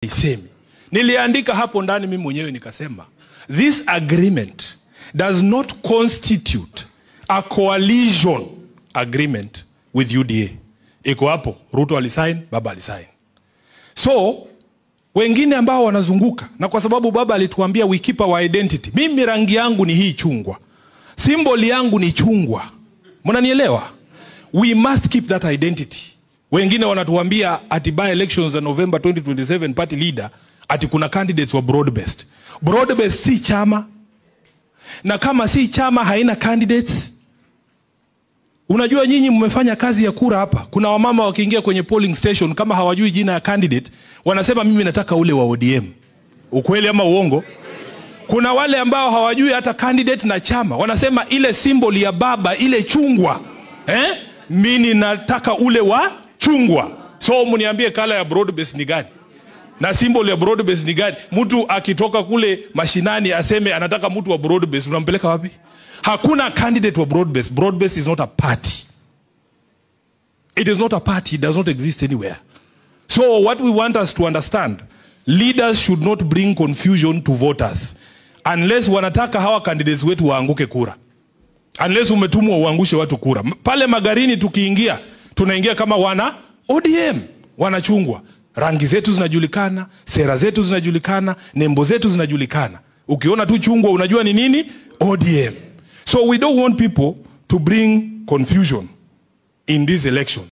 Isemi. Niliandika hapo ndani mimi mwenyewe nikasema, this agreement does not constitute a coalition agreement with UDA. Iko hapo, Ruto alisign, Baba alisign. So wengine ambao wanazunguka, na kwa sababu Baba alituambia we keep our identity. Mimi rangi yangu ni hii chungwa, symbol yangu ni chungwa, mnanielewa? We must keep that identity. Wengine wanatuambia ati by elections za November 2027, party leader, ati kuna candidates wa broad based. Broad based si chama, na kama si chama haina candidates. Unajua nyinyi mmefanya kazi ya kura hapa. Kuna wamama wakiingia kwenye polling station, kama hawajui jina ya candidate, wanasema, "Mimi nataka ule wa ODM." Ukweli ama uongo? Kuna wale ambao hawajui hata candidate na chama, wanasema, "Ile symbol ya Baba, ile chungwa, eh? Mimi nataka ule wa chungwa." So mniambie, colour ya broad base ni gani? Na symbol ya broad base ni gani? Mtu akitoka kule mashinani aseme anataka mtu wa broad base, unampeleka wapi? Hakuna candidate wa broad base. Broad base is not a party. It is not a party. It does not exist anywhere. So what we want us to understand, leaders should not bring confusion to voters unless wanataka hawa candidates wetu waanguke kura. Unless umetumwa uangushe watu kura. Pale Magarini tukiingia, tunaingia kama wana ODM, wanachungwa. Rangi zetu zinajulikana, sera zetu zinajulikana, nembo zetu zinajulikana. Ukiona tu chungwa unajua ni nini? ODM. So we don't want people to bring confusion in this election.